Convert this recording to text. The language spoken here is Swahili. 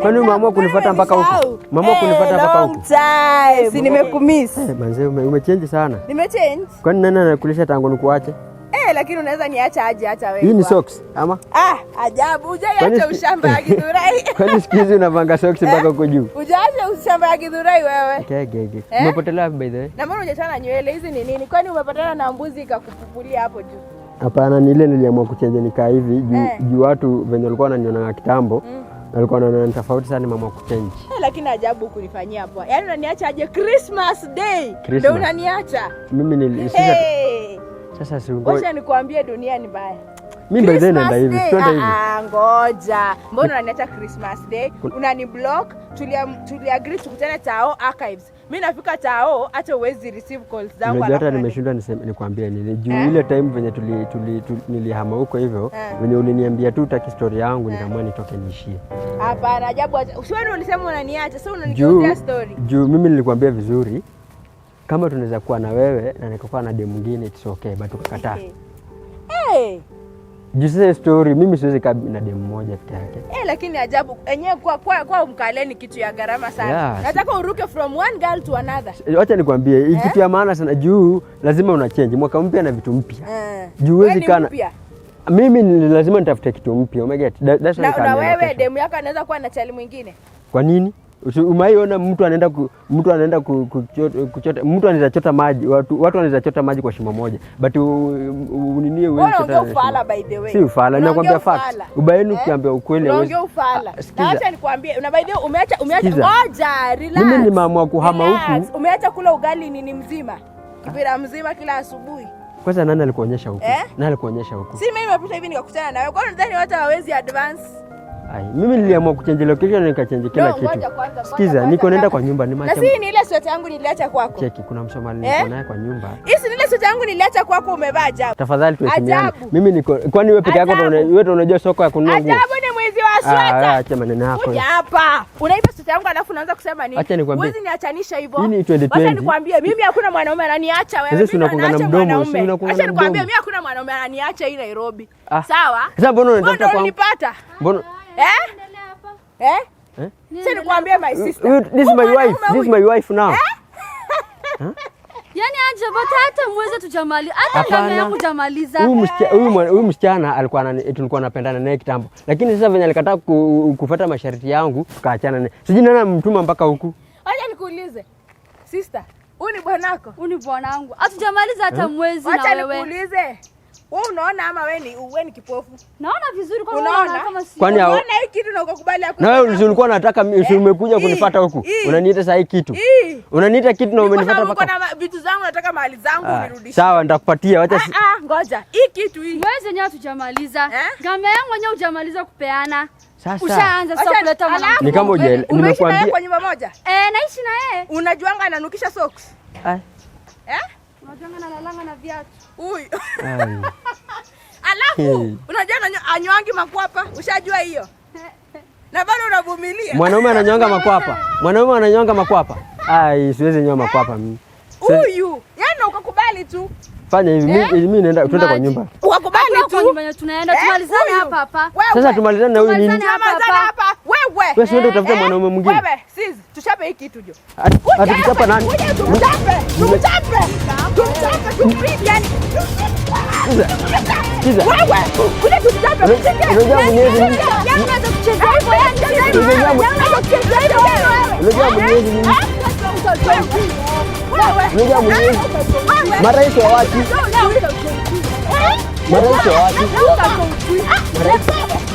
Kwani umeamua kunifuata mpaka huku? Umeamua kunifuata mpaka Long huku? time. Si nimekumiss. Eh, manze umechange sana. Nimechange. Kwani nani anakulisha tangu nikuache? Eh, lakini unaweza niacha aje hata wewe. Hii ni socks ama? Ah, ajabu. Hujaiacha ushamba ya Githurai. Kwani siku hizi unavanga socks mpaka huko juu? Hujaacha ushamba ya Githurai wewe. Okay. Eh? Umepotelea wapi by the way? Na mbona hujachana nywele hizi ni nini? Kwani umepatana na mbuzi ikakupupulia hapo juu? Hapana, ni ile niliamua kuchange nikaa hivi juu Eh. juu watu venye walikuwa wananiona kitambo walikuwa wanaona ni tofauti sana, nimeamua kuchange. Eh, lakini ajabu kunifanyia poa. Yaani unaniacha aje Christmas Day? Christmas. Ndio unaniacha. Mimi nili sasa Hey. sasa si ngoja. Wacha nikuambie dunia ni mbaya. Mimi by the way naenda Christmas hivi, Day, twende hivi. ah, ah, ngoja. Mbona unaniacha Christmas Day? Unani block, tuli agree tukutane Tao Archives. Mimi nafika Tao hata uwezi receive calls zangu. Unajua hata Alafu nimeshindwa nikwambie nini juu Eh? ile time venye nilihama huko hivyo Eh. venye uliniambia tu utaki story yangu, nikaamua nitoke niishie. Hapana, ajabu. Si wewe ulisema unaniacha, sasa Juu unanigeuzia story. juu mimi nilikwambia vizuri kama tunaweza kuwa na wewe na nikakuwa na demu mwingine, it's okay, but ukakataa. Hey. Juu sasa story mimi siwezi kaa na demu moja peke yake. Eh, lakini ajabu enyewe kwa mkale ni kitu ya gharama sana. Yeah, Nataka uruke from one girl to another. Wacha nikwambie hii Eh? kitu ya maana sana juu lazima una change mwaka mpya na vitu mpya. Eh. Juu huwezi Wewe ni kana mpya. mimi ni lazima nitafute kitu mpya, umeget? That's why Na nikahamia wewe location. demu yako anaweza kuwa na chali mwingine. Kwa nini? Umaiona mtu anaenda mtu anaenda kuchota, mtu anaweza chota maji, watu wanaweza chota maji kwa shimo moja, but nini huwezi Wewe chota unaongea na ufala shimo. by the way. Si ufala, Unaongea nakwambia fact. ufala. Ubaeni Eh? ukiambia ukweli Unaongea hauwezi- ufala. Ah, Na sikiza. acha nikwambie, una by the way umeacha Sikiza. ngoja, relax. Mimi nimeamua kuhama Relax. huku. Umeacha kula ugali nini mzima? Kipira mzima kila asubuhi. Kwanza nani alikuonyesha huku? Eh? Nani alikuonyesha huku? Si mimi nimepita hivi nikakutana na wewe. Kwa nini unadhani watu hawawezi advance? Ai, mimi niliamua kuchange location nikachange kila No, kitu. ngoja kwanza, ngoja Sikiza, kwanza, niko naenda kama- kwa nyumba Na nimeacha si ni ile sweta yangu niliacha kwako. cheki, kuna Msomali Eh? niko naye kwa nyumba. Hii si ni ile sweta yangu niliacha kwako umevaa ajabu. Tafadhali tuheshimiane. Ajabu. Mimi niko kwani wewe peke yako Ajabu. wewe ndio unajua soko ya kununua nguo? Ajabu ni mwizi wa Ah, sweta. acha maneno yako. Kuja hapa. Unaiba sweta yangu alafu unaanza kusema nini? Acha nikwambie. Huwezi niachanisha hivyo. Hii ni 2020. Acha nikwambie mimi hakuna mwanaume ananiacha wewe. Sasa si Mimi unakuanga na naacha mdomo, mwanaume. si unakuanga Acha na nikwambie mdomo. mimi hakuna mwanaume ananiacha hii Nairobi. Ah. Sawa? Sasa mbona Wewe unanitafuta ndio kwangu? ulinipata. Mbona Eh? Eh? Eh? Sasa nikwambie my sister. This is my Huyu wife. mwanaume This is my wife now. Yaani aje bote hata mweze tujamali hata Hapana. ngamia yangu jamaliza. Huyu msichana alikuwa tulikuwa napendana naye kitambo, lakini sasa venye alikataa kufuata masharti yangu tukaachana naye. Sijui nani amemtuma mpaka huku. Acha nikuulize. Sister, huyu ni bwanako? Huyu ni bwanangu. Hatujamaliza hata mwezi na Acha wewe. nikuulize. Wewe unaona ama wewe ni kipofu? Naona vizuri kwa Unaona? unaona kama si. Kwani hao- Unaona hii kitu na ukakubali ya Na wewe ulikuwa unataka si umekuja Hii, kunifuata huku. hii. Unaniita saa hii kitu. Hii. Unaniita kitu na Kwa umenifuata sababu uko mpaka. na vitu zangu nataka mali zangu Ah, unirudishie. sawa, nitakupatia. Wacha Ah, ah, ngoja. Hii kitu hii. Mwezi wenyewe hatujamaliza. Eh? Ngamia yangu wenyewe hujamaliza kupeana. Sasa. Ushaanza sasa Wacha- kuleta alafu, mwanamke. Ni kama Umeishi naye nimekuambia. kwa nyumba moja? Eh, naishi na yeye. Unajuanga ananukisha socks? Ai, Eh? Unajuanga nalalanga na viatu. Huyu. ai. Alafu Hey. unajua anywangi makwapa, ushajua hiyo. Na bado unavumilia. Mwanaume ananyonga makwapa. Mwanaume ananyonga makwapa. Ai, siwezi nyoa makwapa mimi. Huyu, yaani ukakubali tu. Fanya hivi, mimi naenda twende kwa Maji. nyumba. Ukakubali Hakuna kwa tu. nyumba yenye tunaenda Eh, tumalizane huyu. hapa hapa. Wewe. Sasa tumalizane na huyu nini? Tumalizane hapa Tumalizane hapa. hapa. Wewe. Wewe si uende utafute Eh, mwanaume mwingine. Wewe, sis, tushape hii kitu jo. Ati kuchapa nani? Kuja tumchape. Tumchape. Tumchape, tumpige yani. Sikiza. Wewe, kuja tumchape, mshike. Unajua Mwenyezi Mungu. Yaani unaweza kucheza hivyo, yaani Unajua Unajua Mwenyezi Mungu. Unajua Mwenyezi. Marais wa wapi? Marais wa wapi? Marais.